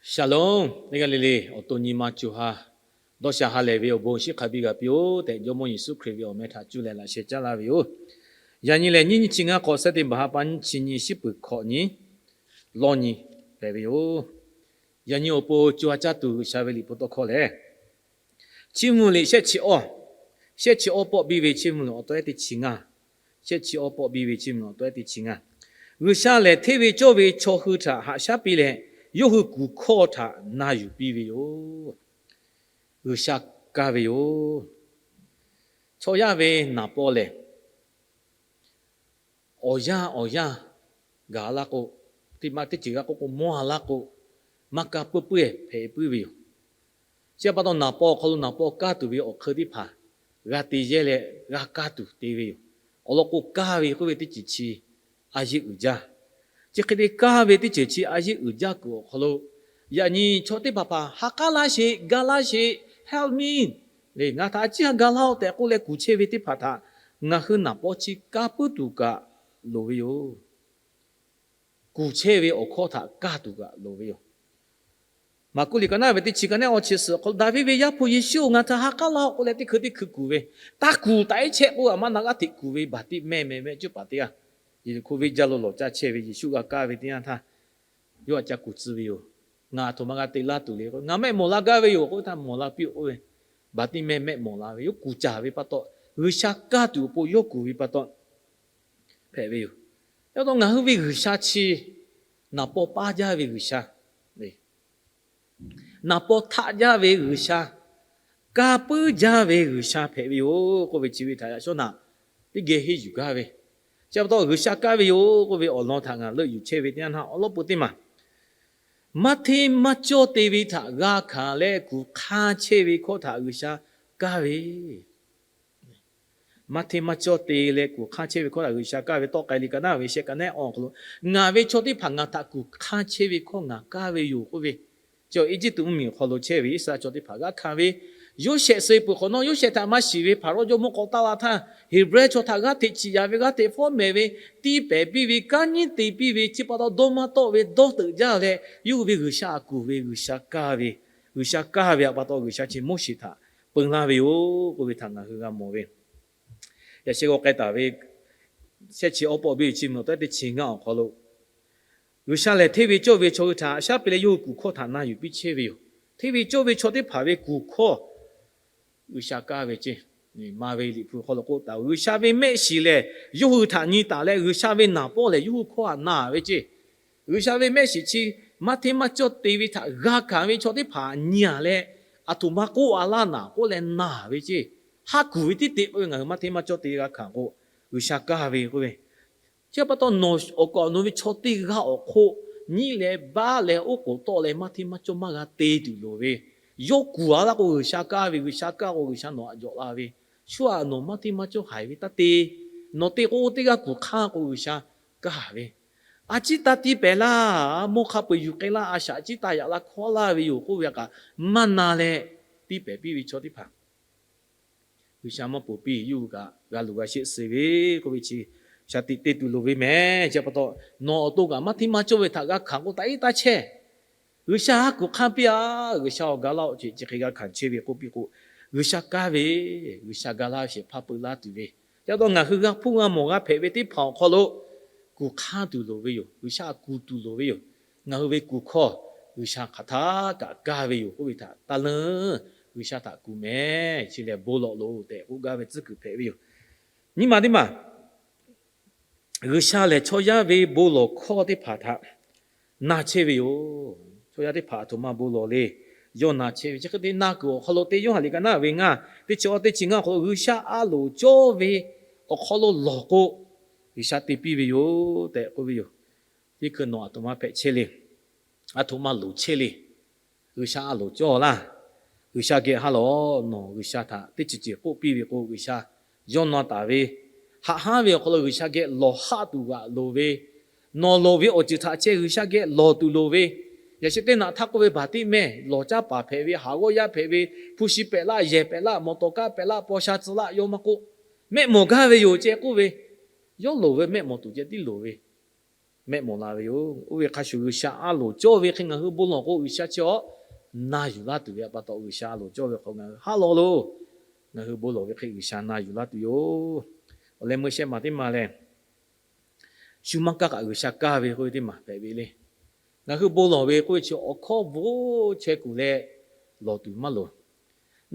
Shalom, teˇ g'aˇ le le awˬ to nyi ma co ha dawˇ sha ha lehˬ ve awˬ bon shiˉ hk'a biˇ g'a piˇ-oˆ tehꞈ, Jawˇmawˇ Yeˍsuˆ Hkriꞈ ve awˬ meh htaꞈ cuˇ leh laꞈ sheh caˉ laˇ ve yoˬ. Yaꞈ nyi lehˬ, nyiˇ nyi chi ngaˇ k'awꞈ seh teˇ baˬ ha pa nyiˇ chi nyi shiˉ peuˬ hkawꞈ nyi lawˇ nyi hpehꞈ ve yoˬ. Yaꞈ nyi awˬ pon co ha caˇ tuˬ G'uiˬsha ve liꞈ hpu tawˇ hkawˇ lehˬ, Chiˇ mvuh liꞈ shehˆ chi awˇ, shehˆ chi awˇ pawˆ biˇ ve Chiˇ mvuh liꞈ awˬ tawehˉ teˇ chi ngaˇ, shehˆ chi awˇ pawˆ biˇ ve Chiˇ mvuh liꞈ awˬ tawehˉ teˇ chi ngaˇ. G'uiˬsha lehˬ, hteˇ ve cawˇ ve chaw hui htaꞈ haꞈ shaˉ piˇ leh, yawˇ hui kuˬ hkawˇ htaꞈ na yuˬ piˇ ve yoˬ. G'uiˬsha kaˇ ve yoˬ. Chaw yaˇ ve naˍ paw lehˬ, awˬ yanˇ awˬ yanˇ gaˬ laˇ k'o, teˇ maˇ teˇ ceuˬ g'a k'oˆ k'o mawˇ a laˇ k'o, maˇ kaˇ puiˉ puiˉ hpehꞈ puiˉ ve yoˬ. Chi pa taw naˍ paw awˬ hk'aw lo naˍ paw kaˇ tuˬ ve awˬ hk'eun teˇ hpaˍ g'a te yehˇ leh g'a kaˇ tuˬ te ve yoˬ. Awˬ lawn k'o, kaˇ ve k'oˆ ve teˇ ceuˬ chi a yeˇ uiˍ jaˇ. Chi hk'e te kaˇ ve teˇ ceuˬ chi a yeˇ uiˍ jaˇ kuiˬ awˬ hk'aw lo, yaꞈ nyi chaw teˇ hpaˍ hpaˍ ha k'aˉ laˇ sheˍ, ga laˇ sheˍ, help me, ngaˬ htaꞈ a ciˉ ha ga laˇ-oˆ tehꞈ k'oˆ leh kuˬ chehˇ ve teˇ hpaˍ htaꞈ ngaˬ hui naˍ paw chi kaˇ puiˉ tuˬ kaꞈ loˍ ve yoˬ. Kuˬ chehˇ ve awˬ hkawˇ htaꞈ kaˇ tuˬ kaꞈ loˍ ve yoˬ. Maˍkuˆ liꞈ ka naˉ ve teˇ chi ka nehˉ awˇ chi suhˍ awˬ hk'aw lo, Daˍviˆ ve Yaˇ hpu Yeˍsuˆ-oˬ, ngaˬ htaꞈ ha k'aˉ laˇ-oˆ k'oˆ leh teˇ hkui teˇ hkui kuˬ ve, taˇ kuˬ taꞈ iˉ chehˇ k'oˆ a maˇ na g'aˇ hteꞈ kuˬ ve Baˍtiˆmehˇ meh mehˆ cuˉ paˍ teˇ g'aˇ, Yeˍriˆhkoˇ venˇ jaˇ lo lawˬ caˇ chehˇ ve Yeˍsuˆ g'a kaˇ ve teˇ yanˇ htaˇ, yawˇ a ca kuˬ tcuh ve yoˬ. Ngaˬ aˬ htoꞈ ma g'a te laˇ tuˬ le k'o, ngaˬ mehˆ mawˬ la gaˇ ve yoˬ k'oˆ htaˇ, mawˬ la piˇ-oˆ k'oˆ ve, Baˍtiˆmehˇ mehˆ mawˬ la ve yoˬ. Kuˬ caˍ ve pa taw, G'uiˬsha kaˇ tuˬ awˬ pon yawˇ kuˬ ve pa taw hpehꞈ ve yoˬ. Yaꞈ hk'aˇ ngaˬ hui ve G'uiˬsha chi naˍ paw paˇ jaˇ ve G'uiˬsha, naˍ paw htaˆ jaˇ ve G'uiˬsha, kaˇ puiˉ jaˇ ve G'uiˬsha hpehꞈ ve yoˬ k'oˆ ve chi ve htaꞈ yaꞈ shawˉ naꞈ teˇ geh henˇ yuˬ gaˇ ve. Chi pa taw G'uiˬsha kaˇ ve yoˬ k'oˆ ve awˬ lawn htaꞈ ngaˬ leuˆ yuˬ chehˇ ve teˇ yanˇ htaˇ, awˬ lawn peu teˇ maˬ maˇ hteˇ maˇ cawˇ te ve htaꞈ g'a hkanˍ leh kuˬ hk'anˇ chehˇ ve hkawˇ htaꞈ G'uiˬsha kaˇ ve. Maˇ hteˇ maˇ cawˇ te leh kuˬ hk'anˇ chehˇ ve hkawˇ htaꞈ G'uiˬsha kaˇ ve tawˆ k'ai liꞈ ka naˉ ve shehˆ ka nehˉ awˬ hk'aw lo, ngaˬ ve chaw teˇ hpaˍ ngaˬ htaꞈ kuˬ hk'anˇ chehˇ ve hkawˇ ngaˬ kaˇ ve yoˬ k'oˆ ve. Chi Eˇjiˇtuꞈ mvuhˇmiˬ awˬ hk'aw lo chehˇ ve Iˉsaˍreˍlaˆ chaw teˇ hpaˍ g'a hkanˍ ve, Yoˇsehꞈ suh peuˬ hk'awꞈ nawˉ, Yoˇsehꞈ htaꞈ maˇ shiˍ ve Hpaˍrawˇ jawˇmawˇ k'awꞈ taˆ la htaˇ, Heˍbrehˇ chaw htaꞈ g'aˇ hteꞈ ciˍ yaˍ ve, g'aˇ hteꞈ fawˉ mehˍ ve, tiˇ pehˍ piˇ ve, kanˉ nyiˉ te piˇ ve, chi pa taw dawˇ maˇ tawˆ ve dawˇ teuꞈ jaˇ leh, yawˇ hui ve G'uiˬsha aꞈ kuˬ ve, G'uiˬsha kaˇ ve, G'uiˬsha kaˇ ve pa taw G'uiˬsha chi Moˉseˍ htaꞈ peun laˇ ve yoˬ k'oˆ ve htaꞈ ngaˬ hui g'a mawˬ ve. Yaꞈ sheh g'aw k'ai taˍ ve shehˆ chi awˇ pawˆ biˇ ve Chiˇ mvuh liꞈ awˬ tawehˉ teˇ chi ngaˇ awˬ hk'aw lo, G'uiˬsha lehˬ hteˇ ve cawˇ ve chaw hui htaꞈ haꞈ shaˉ piˇ leh yawˇ hui kuˬ hkawˇ htaꞈ na yuˬ piˇ chehˇ ve yoˬ. Hteˇ ve cawˇ ve chaw teˇ hpaˍ ve kuˬ hkawˇ G'uiˬsha kaˇ ve ceˇ. Maˍ ve liꞈ hpu hk'aw lo k'oˆ taˍ, G'uiˬsha ve mehˆ shiˍ lehˬ yawˇ hui htaꞈ nyi taˍ leh, G'uiˬsha ve naˍ pawˇ lehˬ yawˇ hui hkawˇ htaꞈ na ve ceˇ. G'uiˬsha ve mehˆ shiˍ chi maˇ hteˇ maˇ cawˇ te ve htaꞈ g'a hkanˍ ve chaw teˇ hpaˍ nyi-a leh, aˬ htoꞈ ma k'oˆ a laˇ naˍ k'oˆ leh na ve ceˇ. Haˉ kuˬ ve tiˉ te k'oˆ ve, ngaˬ hui maˇ hteˇ maˇ cawˇ te g'a hkanˍ k'o, G'uiˬsha kaˇ ve k'oˆ ve. Chi pa taw nawˬ awˬ kaˍ awˬ nu ve chaw teˇ g'aˇ awˬ hk'oˆ nyiˉ leh baˆ leh oˉ k'oˍ tawˆ leh maˇ hteˇ maˇ cawˇ maˇ g'a te tuˬ loˍ ve, yawˇ kuˬ a laˇ k'o G'uiˬsha kaˇ ve, G'uiˬsha kaˇ k'o G'uiˬsha nawˬ htaꞈ jawꞈ la ve, shu aꞈ nawˬ maˇ hteˇ maˇ cawˇ haiˬ ve taˇ te. Nawˬ te k'o teˇ g'aˇ kuˬ hk'aˇ k'o G'uiˬsha kaˇ ve. A ciˉ taˇ tiˇ pehˍ laˇ, mawˇ hk'a peu-eˬ yuˬ k'ai laˇ, a shaꞈ a ciˉ taˇ yaꞈ la hkawˇ laˇ ve yoˬ k'oˆ ve htaꞈ kaꞈ maˇ na leh, tiˇ pehˍ piˇ ve chaw teˇ hpaˍ G'uiˬsha maˇ ponˬ piˇ, yawˇ hui kaꞈ g'a luˬ g'a sheˆ suh ve k'oˆ ve chi, shaˍ tiꞈ te tuˬ loˍ ve mehˬ. Chi pa taw, nawˬ awˬ to kaꞈ maˇ hteˇ maˇ cawˇ ve htaꞈ g'a hkanˍ k'o taꞈ iˉ taˇ chehˇ. G'uiˬsha haˉ kuˬ hk'aˇ piˇ-a, G'uiˬsha awˬ ga laˇ-oˆ, chi chi hk'e g'a hkanˍ chehˇ ve k'oˆ piˇ k'o, G'uiˬsha kaˇ ve, G'uiˬsha ga laˇ ve shehˍ hpaˇ peu laˇ tuˬ ve. Chi pa taw ngaˬ hui g'a hpuˇ g'a mawˬ g'a hpehꞈ ve teˇ hpaˍ awˬ hk'aw lo kuˬ hk'aˇ tuˬ loˍ ve yoˬ. G'uiˬsha kuˬ tuˬ loˍ ve yoˬ. Ngaˬ hui ve kuˬ hkawˇ G'uiˬsha hk'aˬ htaˇ kaꞈ kaˇ ve yoˬ k'oˆ ve htaꞈ taˇ leunˇ, G'uiˬsha htaꞈ kuˬ mehˍ, chi lehˬ bon lawˬ loˬ tehꞈ k'oˆ gaˇ ve tcuhˉ kuiˬ hpehꞈ ve yoˬ. Nyi ma teˇ maˬ, G'uiˬsha lehˬ chaw yaˇ ve bon lawˬ hkawˇ teˇ hpaˍ htaꞈ na chehˇ ve yoˬ. Chaw yaˇ teˇ hpaˍ aˬ htoꞈ ma bon lawˬ le, yawˇ na chehˇ ve. Chi hk'e te na kuiˬ awˬ hk'aw lo teˇ Yoˇhanˬ liꞈ ka naˉ ve ngaˇ teˇ chi awˇ teˇ chi ngaˇ awˬ hk'aw lo G'uiˬsha a loˍ cawˇ ve awˬ hk'aw lo lawˬ k'o, G'uiˬsha te piˇ ve yoˬ tehꞈ k'oˆ ve yoˬ. Teˇ hkui nawˬ aˬ htoꞈ ma hpehꞈ chehˇ le, aˬ htoꞈ ma loˍ chehˇ le. G'uiˬsha a loˍ cawˇ laˇ. G'uiˬsha geh ha lawˬ. Nawˬ G'uiˬsha htaꞈ teˇ ceuˬ ceuˬ k'oˆ piˇ ve k'o, G'uiˬsha yawˇ na taˍ ve, haꞈ haˉ ve awˬ hk'aw lo G'uiˬsha geh lawˬ haˆ tuˬ g'aꞈ loˍ ve, nawˬ loˍ ve awˬ ceuˬ htaꞈ chehˇ G'uiˬsha geh lawˬ tuˬ loˍ ve. Yaꞈ sheh teˇ naꞈ htaˇ k'oˆ ve, baˬ tiˆ mehˇ lawˬ caˉ paˍ hpehꞈ ve, haˍ g'awˇ yaˇ hpehꞈ ve, hpu shi pehꞈ laˇ, yehˬ pehꞈ laˇ, mawˬ tawˍ kaˇ pehꞈ laˇ, paw sha tcuh laˇ, yawˇ maˇ k'oˆ, mehˆ mawˬ gaˇ ve yoˬ ceh k'oˆ ve, yawˇ loˍ ve mehˆ mawˬ tuˬ ceh tiˉ loˍ ve. mehˆ mawˬ la ve yoˬ. Oˇ ve hk'a shuˍ G'uiˬsha a loˍ cawˇ ve hk'e ngaˬ hui bon lawˬ k'o, G'uiˬsha chi awˬ na yuˬ laˇ tuˬ ve pa taw, G'uiˬsha a loˍ cawˇ ve hk'aw ngaˬ hui haˉ lawˬ loˬ. Ngaˬ hui bon lawˬ ve hk'e G'uiˬsha na yuˬ laˇ tuˬ yoˬ. Awˬ leh meuˇ shehˆ maˬ teˇ maˬ lehˬ, shu maˇ kaˇ kaꞈ G'uiˬsha kaˇ ve k'oˆ ve teˇ maˬ hpehꞈ ve le. Ngaˬ hui bon lawˬ ve k'oˆ ve chi awˬ hkawˇ bvuhꞈ chaweh kuˬ leh lawˬ tuˬ maˇ loˍ.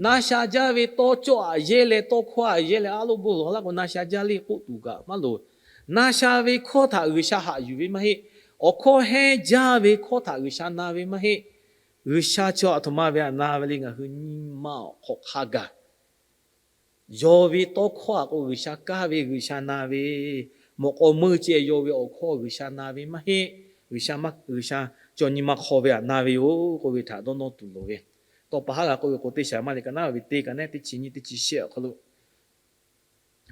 Na sha jaˇ ve tawˇ cawˆ aꞈ yehˇ leh tawˇ hkawˇ aꞈ yehˇ leh a loˉ bon lawˬ laˇ k'o, na sha jaˇ le k'oˆ tuˬ kaꞈ maˇ loˍ. Na sha ve hkawˇ htaꞈ G'uiˬsha haꞈ yuˬ ve maˇ heˆ. Awˬ hkawˇ hehnˇ jaˇ ve hkawˇ htaꞈ G'uiˬsha na ve maˇ heˆ. G'uiˬsha chi aˬ htoꞈ ma ve aꞈ na ve le, ngaˬ hui nyi ma awˬ hk'aw hk'a gaˬ yaw ve tawˇ hkawˇ aꞈ k'o G'uiˬsha kaˇ ve, G'uiˬsha na ve, mawꞈ k'aw meuˇ ceh yaw ve awˬ hkawˇ G'uiˬsha na ve maˇ heˆ. G'uiˬsha maˇ, G'uiˬsha chi awˬ nyi ma hk'aw ve aꞈ na ve yoˬ k'oˆ ve htaꞈ dawˇ nawˇ tuˬ loˍ ve. Tawˇ pa haˉ g'a k'oˆ ve k'o, teˇ shaˍ maˇ le, ka naˉ ve teˇ, ka naˉ teˇ chi nyiˇ teˇ chi shehˆ awˬ hk'aw lo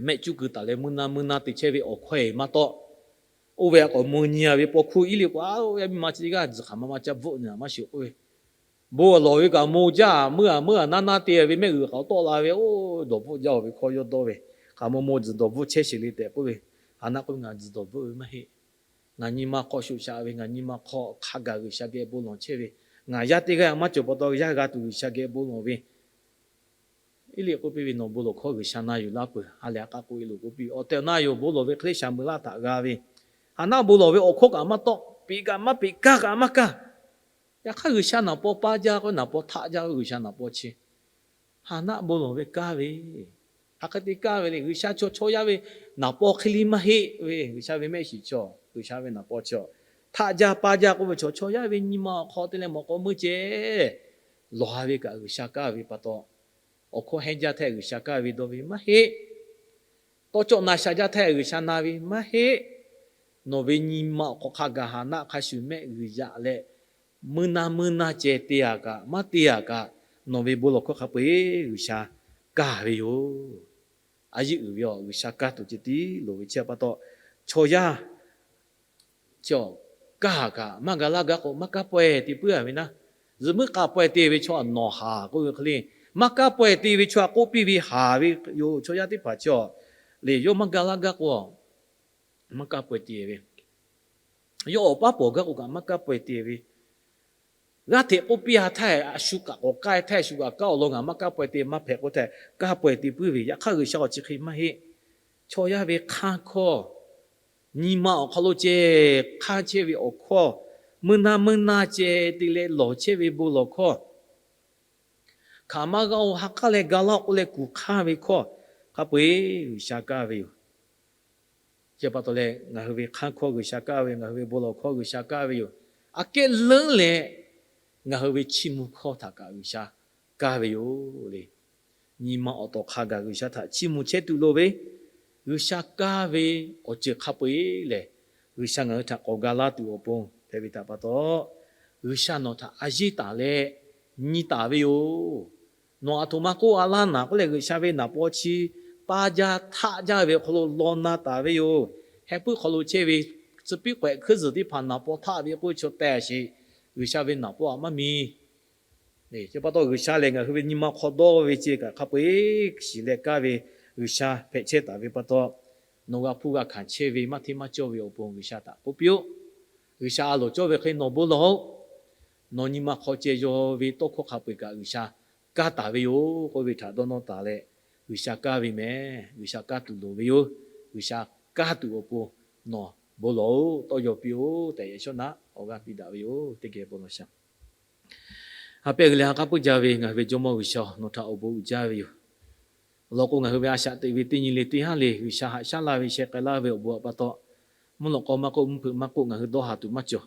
mehˆ cuˉ kuiˬ taˍ leh mvuhˇ naˇ mvuhˇ naˇ te chehˇ ve awˬ hkawˇ e maˇ tawˆ, oˇ ve aꞈ k'awꞈ mvuh nyi a ve paw hkuˇ iˉ le k'o, a, yaˇ miˇ ma chi teˇ g'aˇ tzuhˬ hk'aˬ ma ma ca bvuhˆ nyi a maˇ shiˍ k'oˆ ve, bon lawˬ ve kaꞈ mawˬ jaˇ, meuˇ a meuˇ a naˇ naˇ te ve mehˆ g'uiˬ k'awꞈ tawˆ la ve, oˇ dawˬ bvuhˆ jaˇ oˬ ve hkawˇ yawˇ dawˇ ve, hk'aˬ ma mawˬ tzuhˬ dawˬ bvuhˆ chehˇ sheˍ le tehꞈ k'oˆ ve, ha naˆ k'oˆ ve, ngaˬ tzuhˬ dawˬ bvuhˆ ve maˇ heˆ. Ngaˬ nyi ma hk'aw shoꞈ shaꞈ ve, ngaˬ nyi ma hk'aw hk'a gaˬ G'uiˬsha geh bon lawˬ chehˇ ve, ngaˬ yaˇ teˇ g'aˇ maˇ cawˬ pa taw yaˇ g'a tuˬ G'uiˬsha geh bon lawˬ ve, iˉ le k'oˆ piˇ ve, nawˬ bon lawˬ hkawˇ G'uiˬsha na yuˬ laˇ peuˬ. Ha lehˬ a k'a k'oˆ e loˬ k'oˆ piˇ ve, awˬ tehˬ awˬ na yoˬ, bon lawˬ ve hk'e le shaˍ meuꞈ laˇ htaꞈ g'a ve, ha naˆ bon lawˬ ve awˬ hkawˇ kaꞈ maˇ tawˆ, peꞈ kaꞈ maˇ peꞈ, kaˇ kaꞈ maˇ kaˇ. Yaꞈ hk'aˇ G'uiˬsha naˍ paw paˇ jaˇ k'o, naˍ paw htaˆ jaˇ k'o, G'uiˬsha naˍ paw chi ha naˆ bon lawˬ ve kaˇ ve, hk'aˬ hk'e te kaˇ ve le. G'uiˬsha chaw chaw yaˇ ve naˍ paw hk'e le maˇ heˆ ve, G'uiˬsha ve mehˆ shiˍ chaw, G'uiˬsha ve naˍ paw chaw htaˆ jaˇ paˇ jaˇ k'oˆ ve, chaw chaw yaˇ ve nyi ma awˬ hk'aw te leh mawꞈ k'aw meuˇ ceh lawˬ ha ve kaꞈ G'uiˬsha kaˇ ve pa taw, awˬ hkawˇ hehnˇ jaˇ htaˇ G'uiˬsha kaˇ ve dawˇ ve maˇ heˆ. Tawˇ cawˆ na sha jaˇ htaˇ G'uiˬsha na ve maˇ heˆ. Nawˬ ve nyi ma awˬ hk'aw hk'a gaˬ ha naˆ hk'a shuˍ mehˆ g'uiˬ yaꞈ leh, meuˇ naˇ meuˇ naˇ ceh te a kaꞈ maˇ te a kaꞈ, nawˬ ve bon lawˬ hkawˇ hk'a peu-eˬ G'uiˬsha kaˇ ve yoˬ. A yeˇ uiˍ ve awˬ G'uiˬsha kaˇ tuˬ ceh tiˉ loˍ ve chi pa taw, chaw yaˇ chi awˬ kaˇ kaꞈ maˇ ga laˇ gaˇ k'o, maˇ kaˇ pawehˇ te puiˉ a ve naˉ. Zuhꞈ muiˉ k'a pawehˇ te ve chaw nawˬ haˍ k'oˆ ve hk'e le, maˇ kaˇ pawehˇ te ve chaw a k'oˆ piˇ ve haˍ ve yoˬ. Chaw yaˇ teˇ hpaˍ chi a le, yawˇ maˇ ga laˇ gaˇ k'o, maˇ kaˇ pawehˇ te ve, yawˇ awˬ paˉ pawˬ gaˇ k'o kaꞈ maˇ kaˇ pawehˇ te ve, g'aˇ hteꞈ k'oˆ piˇ a htaˇ, a shu kaꞈ k'awꞈ kaˇ htaˇ, shu kaꞈ kaˇ awˬ lawn ngaˬ maˇ kaˇ pawehˇ te, maˇ hpehꞈ k'oˆ htaˇ kaˇ pawehˇ te puiˉ ve. Yaꞈ hk'aˇ G'uiˬsha awˬ chi hk'e maˇ heˆ. Chaw yaˇ ve hk'aˇ hkawˇ, nyi ma awˬ hk'aw lo ceh hk'aˇ chehˇ ve awˬ hkawˇ, meuˇ naˇ meuˇ naˇ ceh te leh lawˬ chehˇ ve bon lawˬ hkawˇ, hkaꞈ maˇ g'a-o, ha k'aˉ leh ga laˇ k'oˆ leh kuˬ hk'aˇ ve hkawˇ, hk'a peu-eˬ G'uiˬsha kaˇ ve yoˬ. Chi pa taw leh ngaˬ hui ve hk'aˇ hkawˇ G'uiˬsha kaˇ ve, ngaˬ hui ve bon lawˬ hkawˇ G'uiˬsha kaˇ ve yoˬ. Aꞈ kehˉ leuˉ leh ngaˬ hui ve chiˇ mvuh hkawˇ htaꞈ kaꞈ G'uiˬsha kaˇ ve yoˬ le. Nyi ma awˬ tawˍ hk'a gaˬ G'uiˬsha htaꞈ chiˇ mvuh chehˇ tuˬ loˍ ve, G'uiˬsha kaˇ ve awˬ ceuˬ hk'a peu-eˬ lehˬ, G'uiˬsha ngaˬ hui htaꞈ k'awꞈ ga laˇ tuˬ awˬ pon hpehꞈ ve htaꞈ pa taw, G'uiˬsha nawˬ htaꞈ a yeˇ taˍ leh nyi taˍ ve yoˬ. Nawˬ aˬ htoꞈ ma k'oˆ a laˇ naˍ k'oˆ leh, G'uiˬsha ve naˍ paw chi paˇ jaˇ htaˆ jaˇ ve awˬ hk'aw lo law na taˍ ve yoˬ. Heh puiˉ hk'aw lo chehˇ ve tcuh piˉ k'awehꞈ hkuiˉ zuhˬ teˇ hpaˍ naˍ paw htaˆ ve k'oˆ ve chaw teh sheˍ, G'uiˬsha ve naˍ paw aꞈ maˇ mi. Chi pa taw G'uiˬsha lehˬ ngaˬ hui ve nyi ma hk'aw dawˇ ve ceh kaꞈ hk'a peu-eˬ shiˍ leh kaˇ ve G'uiˬsha hpehꞈ chehˇ taˍ ve pa taw, nawˬ g'a hpuˇ g'a hkanˍ chehˇ ve maˇ hteˇ maˇ cawˇ ve awˬ pon G'uiˬsha htaꞈ k'oˆ piˇ-oˆ. G'uiˬsha a loˍ cawˇ ve hk'e nawˬ bon lawˬ-oꞈ. Nawˬ nyi ma hk'aw ceh yaw ve tawˇ hkawˇ hk'a peu-eˬ kaꞈ G'uiˬsha kaˇ taˍ ve yoˬ k'oˆ ve htaꞈ dawˇ nawˇ taˍ leh, G'uiˬsha kaˇ ve mehˍ. G'uiˬsha kaˇ tuˬ loˍ ve yoˬ. G'uiˬsha kaˇ tuˬ awˬ pon nawˬ bon lawˬ-oꞈ, tawˇ yaw piˇ-oˆ tehꞈ, yaꞈ shawˉ naꞈ awˬ g'aˇ piˇ daꞈ ve yoˬ. Teˇ geh bon lawˬ shaˍ. Ha pehˇ g'uiˬ leh ha k'aˉ puiˉ jaˇ ve ngaˬ hui ve Jawˇmawˇ G'uiˬsha, nawˬ htaꞈ awˬ bon uiˍ jaˇ ve yoˬ. Awˬ lawn k'o, ngaˬ hui ve a shaꞈ teꞈ ve teˇ nyi le teˇ haˉ le G'uiˬsha haꞈ shaˉ laˇ ve sheh k'ai laˇ ve awˬ bon awˬ pa taw, mvuhˇ lawꞈ k'aw maˇ k'oˆ, mvuhˇ hpeuꞈ maˇ k'oˆ, ngaˬ hui dawˇ haˍ tuˬ maˇ cawˬ.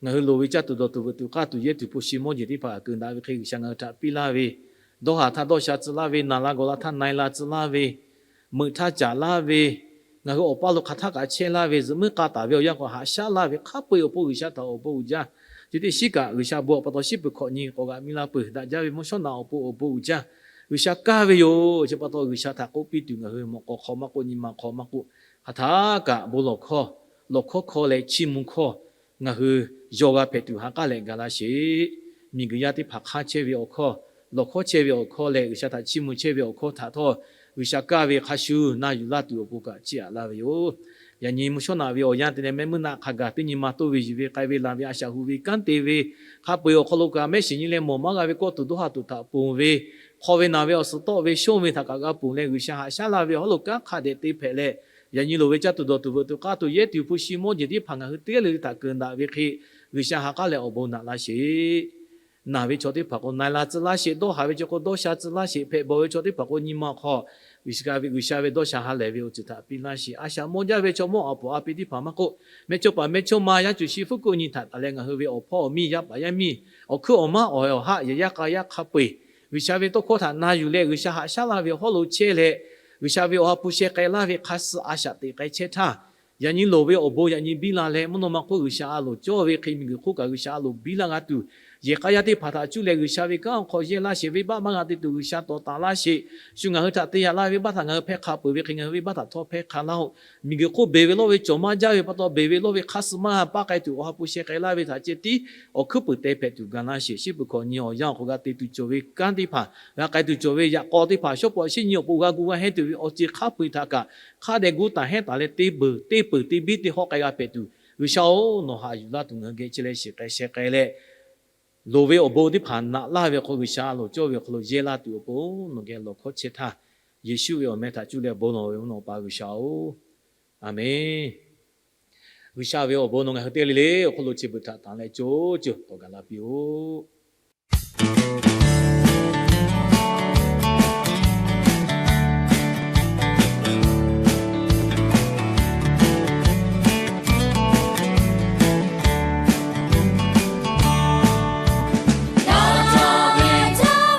Ngaˬ hui loˍ ve caˇ tuˬ dawˬ tuˬ veuꞈ tuˬ k'aˇ tuˬ yehˇ tuˬ hpu shi mawˇ jeˬ teˇ hpaˍ a keu daꞈ ve hk'e G'uiˬsha ngaˬ hui htaꞈ piˇ laˇ ve, dawˇ haˍ htaˇ dawˇ sha tcuh laˇ ve, naˬ la gawˬ la htaˇ na-e la tcuh laˇ ve, meuꞈ htaˇ caˍ laˇ ve, ngaˬ hui awˬ paˇ lo hk'aˬ htaˇ kaꞈ chehˇ laˇ ve, zuhꞈ muiˉ k'a taˍ ve awˬ yanˇ k'o haꞈ shaˉ laˇ ve hk'a peu-eˬ awˬ pon G'uiˬsha htaꞈ awˬ bon uiˍ jaˇ. Chi teˇ shiˉ kaꞈ G'uiˬsha bon awˬ pa taw shiˉ peuˬ hkawꞈ nyi k'awꞈ g'aꞈ miˇ laˇ peuˬ. Daꞈ jaˇ ve mvuhˇ shawˉ naꞈ awˬ pon awˬ bon uiˍ jaˇ. G'uiˬsha kaˇ ve yoˬ. Chi pa taw G'uiˬsha htaꞈ k'oˆ piˇ tuˬ ngaˬ hui mawꞈ k'aw hk'aw maˇ k'oˆ, nyi ma hk'aw maˇ k'oˆ, hk'aˬ htaˇ kaꞈ bon lawˬ hkawˇ, lawˬ hkawˇ hkawˇ leh chiˇ mvuh hkawˇ ngaˬ hui yaw g'a hpehꞈ tuˬ ha k'aˉ leh ga laˇ sheˍ. Miˬguiˬ yaˇ teˇ hpaˍ hk'aˇ chehˇ ve awˬ hkawˇ, lawˬ hkawˇ chehˇ ve awˬ hkawˇ leh G'uiˬsha htaꞈ chiˇ mvuh chehˇ ve awˬ hkawˇ htaꞈ htawˇ, G'uiˬsha kaˇ ve hk'a shuˍ na yuˬ laˇ tuˬ awˬ pon kaꞈ chiˇ aꞈ laˇ ve yoˬ. Yaꞈ nyi mvuhˇ shawˉ naꞈ ve awˬ yanˇ te leh mehˆ meuˇ naˆ hk'a gaˬ teˇ nyi ma toˇ ve yuˬ ve k'ai ve laˬ ve a shaꞈ hu ve kanˉ te ve, hk'a peu-eˬ awˬ hk'aw lo kaꞈ mehˆ shiˍ nyi leh mawˬ maˇ g'a ve kawˆ tuˬ dawˇ ha tuˬ htaꞈ ponˬ ve, hk'aw ve naˬ ve awˬ suhˍ tawˆ ve shonˇ ve htaꞈ kaꞈ g'a ponˬ leh G'uiˬsha haꞈ shaˉ laˇ ve awˬ hawˉ lo kanˉ hk'a dehꞈ te hpehꞈ leh, yaꞈ nyi loˍ ve caˇ tuˬ dawˬ tuˬ veuꞈ tuˬ k'aˇ tuˬ yehˇ tuˬ hpu shi mawˇ jeˬ teˇ hpaˍ ngaˬ hui teˇ g'aˇ le le htaꞈ keunˍ daꞈ ve hk'e, G'uiˬsha ha k'aˉ leh awˬ bon naꞈ laˇ sheˍ. Naˬ ve chaw teˇ hpaˍ k'o na-e la tcuh laˇ sheˍ. Dawˇ haˍ ve chaw k'o dawˇ sha tcuh laˇ sheˍ. Hpehꞈ bawˬ ve chaw teˇ hpaˍ k'o nyi ma hk'aw G'uiˬsha ve, G'uiˬsha ve dawˇ sha ha lehˬ ve awˬ ceuˬ htaꞈ piˇ laˇ sheˍ. A shaꞈ mawˇ jaˇ ve chaw mawˇ a poˍ a pi teˇ hpaˍ maˇ k'oˆ, mehˇchawˇ paˍ mehˇchawˇma yaˇ cuˬ shi fuˉ kuˆ nyi htaꞈ taˍ leh ngaˬ hui ve awˬ hpawˇ awˬ miˇ, yaˇ paˍ yaˇ miˇ, awˬ hkuiˉ awˬ maˉ awˬ e awˬ haˆ yehˬ yaˇ k'a yaˇ hk'a peu-eˬ G'uiˬsha ve tawˇ hkawˇ htaꞈ na yuˬ leh G'uiˬsha haꞈ shaˉ laˇ ve awˬ hawˉ lo chehˇ leh, G'uiˬsha ve awˬ ha hpu sheh k'ai laˇ ve hk'a suh a shaꞈ teꞈ k'ai chehˇ htaˇ, yaꞈ nyi loˍ ve awˬ bon yaꞈ nyi biˇ la leh mvuhˇ naw ma hk'oˆ G'uiˬsha a loˍ cawˇ ve hk'e miˬguiˬ hk'oˆ kaꞈ G'uiˬsha a loˍ biˇ laˇ g'a tuˬ, yehˬ k'a yaˇ teˇ hpaˍ htaꞈ cuˇ leh G'uiˬsha ve kanˉ awˬ hk'aw yehˇ laˇ sheˍ. Venˇbaˆ maˇ g'a te tuˬ G'uiˬsha tawˍ taˍ laˇ sheˍ. Shu ngaˬ hui htaꞈ te yaꞈ laˇ ve venˇbaˆ htaꞈ ngaˬ hui hpehˇ hk'a peuˬ ve hk'e ngaˬ hui venˇbaˆ htaꞈ htawˇ hpehˇ hk'a laˇ-oˆ. Miˬguiˬ hk'oˆ beˬ ve lawˇ ve cawˬ maˇ jaˇ ve pa taw, beˬ ve lawˇ ve hk'a suh maˇ g'a paˇ k'ai tuˬ awˬ ha hpu sheh k'ai laˇ ve htaꞈ ceh tiˉ awˬ hkuiˉ puiˍ teh hpehꞈ tuˬ ga laˇ sheˍ. Shiˉ peuˬ hkawꞈ nyi awˬ yanˇ awˬ hk'aw g'a te tuˬ cawˬ ve kanˉ teˇ hpaˍ, g'a k'ai tuˬ cawˬ ve yaꞈ k'aw teˇ hpaˍ, shawˉ pawˍ shiˉ nyi awˬ pon g'a gu g'a hehnˇ tuˬ ve awˬ ceuˬ hk'a peu-eˬ htaꞈ kaꞈ hk'a dehꞈ gu taˍ hehnˇ taˍ leh te peuˬ te peuˬ te biˇ te hawˆ k'ai g'a hpehꞈ tuˬ, G'uiˬsha-oˬ, nawˬ haꞈ yuˬ laˇ tuˬ ngaˬ hui geh chehˇ leh shiˍ k'ai sheh k'ai leh, loˍ ve awˬ bon teˇ hpaˍ naꞈ laˇ ve awˬ hk'aw G'uiˬsha a loˍ cawˇ ve awˬ hk'aw lo yehˇ laˇ tuˬ awˬ pon nawˬ geh lawˬ hkawˇ chehˇ htaˇ, Yeˍsuˆ ve awˬ meh htaꞈ cuˇ leh bon lawˬ ve mvuhˇ naw Awˬ pa G'uiˬsha-oˬ, Aˍmenˍ. G'uiˬsha ve awˬ bon nawˬ ngaˬ hui teˇ g'aˇ le le awˬ hk'aw lo chi beuꞈ htaꞈ tanˬ leh co co tawˍ gaˬ la piˇ-oˆ. Naˬ jaˇ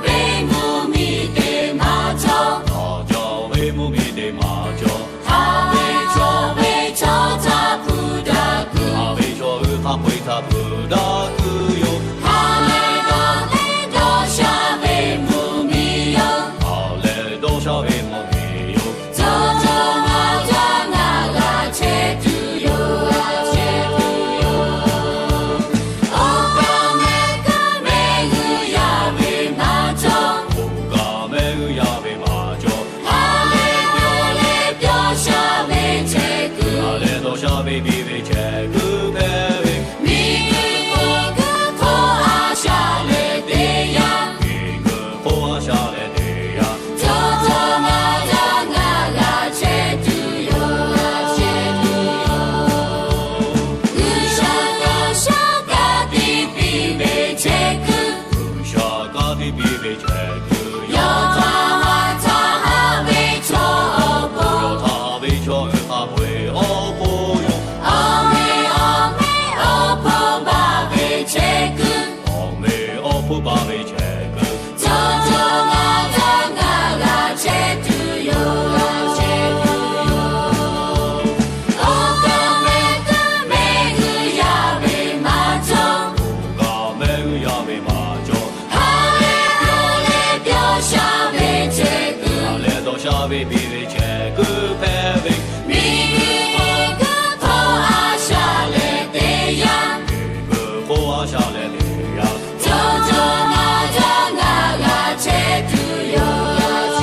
ve mvuhˇmiˬ te maˇ cawˬ. Naˬ jaˇ ve mvuhˇmiˬ te maˇ cawˬ. Hk'a ve chaw ve chaw htaꞈ hpfuhˇ daꞈ kuiˬ. Hk'a ve chaw hui hk'a peu-eˬ htaꞈ hpfuhˇ daꞈ kuiˬ yoˬ. Ha lehˬ dawˇ leh dawˇ sha ve mvuhˇmiˬ yoˬ. Ha lehˬ dawˇ sha ve mvuhˇmiˬ yoˬ. Cawˬ cawˬ ngaˬ jaˇ ngaˬ g'a chehˇ tuˬ yoˬ. Oˇ kaˬ mehˆ g'uˇ mehˆ g'uˇ yaˇ ve maˇ cawˬ. Oˇ kaˬ mehˆ g'uˇ yaˇ ve maˇ cawˬ. Ha lehˬ dawˇ leh dawˇ sha ve chehˇ kuiˬ. Ha lehˬ dawˇ sha ve biˇ ve chehˇ kuiˬ hpehꞈ ve. Miˬguiˬ hk'oˆ a shaꞈ leh teˇ yanˇ. Miˬguiˬ hk'oˆ a shaꞈ leh teˇ yanˇ. Cawˬ cawˬ ngaˬ jaˇ ngaˬ g'a chehˇ tuˬ yoˬ. G'uiˬsha shaˉ kaꞈ tiˇ piˇ ve chehˇ kuiˬ. G'uiˬsha kaꞈ tiˇ piˇ ve chehˇ kuiˬ. Yawˇ htaꞈ haꞈ htaˇ haꞈ ve chaw awˬ pon. Yawˇ htaꞈ haꞈ ve chaw hui hk'a peu-eˬ awˬ pon yoˬ. Awˬ meꞈ awˬ mehˆ awˬ hpon baˬ ve chehˇ kuiˬ. Awˬ meꞈ awˬ hpon baˬ ve chehˇ kuiˬ. Cawˬ cawˬ ngaˬ jaˇ ngaˬ g'a chehˇ tuˬ yoˬ. Oˇ kaˬ mehˆ g'uˇ mehˆ g'uˇ yaˇ ve maˇ cawˬ. Oˇ kaˬ mehˆ g'uˇ yaˇ ve maˇ cawˬ. Ha lehˬ dawˇ leh dawˇ sha ve chehˇ kuiˬ. Ha lehˬ dawˇ sha ve biˇ ve chehˇ kuiˬ hpehꞈ ve. Miˬguiˬ hk'oˆ a shaꞈ leh teˇ yanˇ. Miˬguiˬ hk'oˆ a shaꞈ leh teˇ yanˇ. Cawˬ cawˬ ngaˬ jaˇ ngaˬ g'a chehˇ tuˬ yoˬ.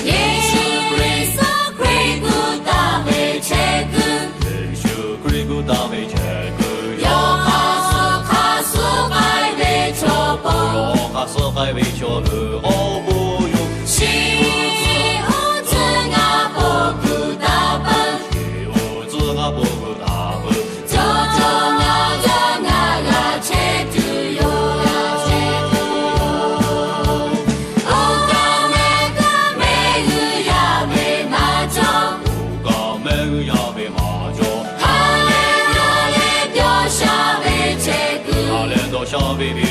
Yeˍsuˆ Hkriꞈ suh Hkriꞈ gu taˍ ve chehˇ kuiˬ. Yeˍsuˆ Hkriꞈ gu taˍ ve chehˇ kuiˬ. Yawˇ hk'a suh hk'a suh k'ai ve chaw pon. Yawˇ hk'a suh k'ai ve chaw hui awˬ pon yoˬ. Shiˍ uˉ tcuhˉ ngaˇ po gu taˍ peuˬ. Shiˍ uˉ tcuhˉ ngaˇ po gu taˍ peuˬ. Cawˬ cawˬ ngaˬ jaˇ ngaˬ g'a chehˇ tuˬ yoˬ. Oˇ kaˬ mehˆ g'uˇ mehˆ g'uˇ yaˇ ve maˇ cawˬ. Oˇ kaˬ mehˆ g'uˇ yaˇ ve maˇ cawˬ. Ha lehˬ dawˇ leh dawˇ sha ve chehˇ kuiˬ. Ha lehˬ dawˇ sha ve biˇ